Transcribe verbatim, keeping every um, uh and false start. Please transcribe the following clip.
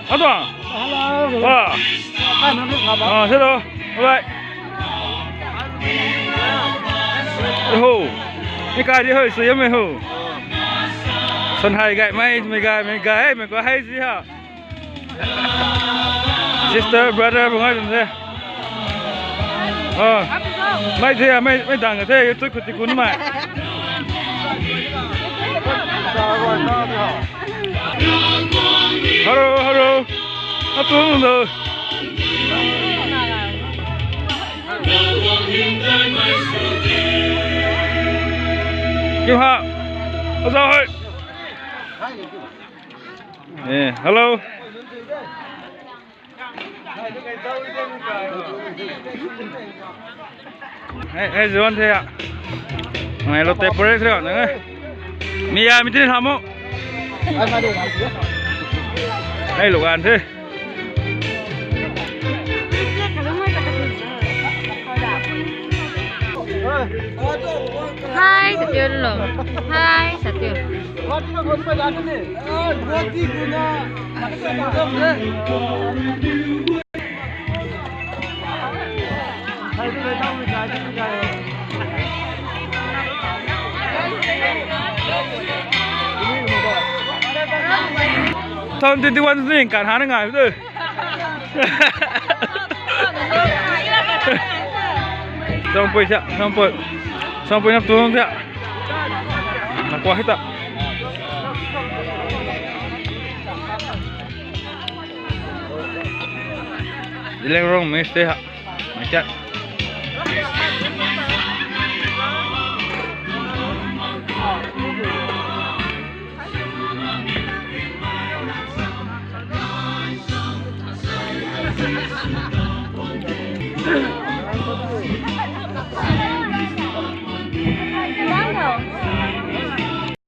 Atuang. Hello. Ah. Ah, hello. Alright. Ho. Ni kai di hoi, sui mei ho. San hai gai mei, mei gai, mei gai, mei gai hai si ha. Sister, brother, bung hai dun the. Ah. Mei the, mei, mei dang the, YouTube khou ti kun mei. Hello, hello. Atuang do. Kiu ha. Asa hoi. Eh, hello. Hei, hei, zuan the ya. Ngai lo te pore the na. Mi ya, mi tin ha mo. Hei, lo gan the. Hi, Satil lo. Hi, Satil. Two thousand twenty-one ni kan ha na ngai tu. Songpui sa, songpui. Songpui nap tuang sa. Nakua hita. Zeliangrong mei stay ha. Mei chat.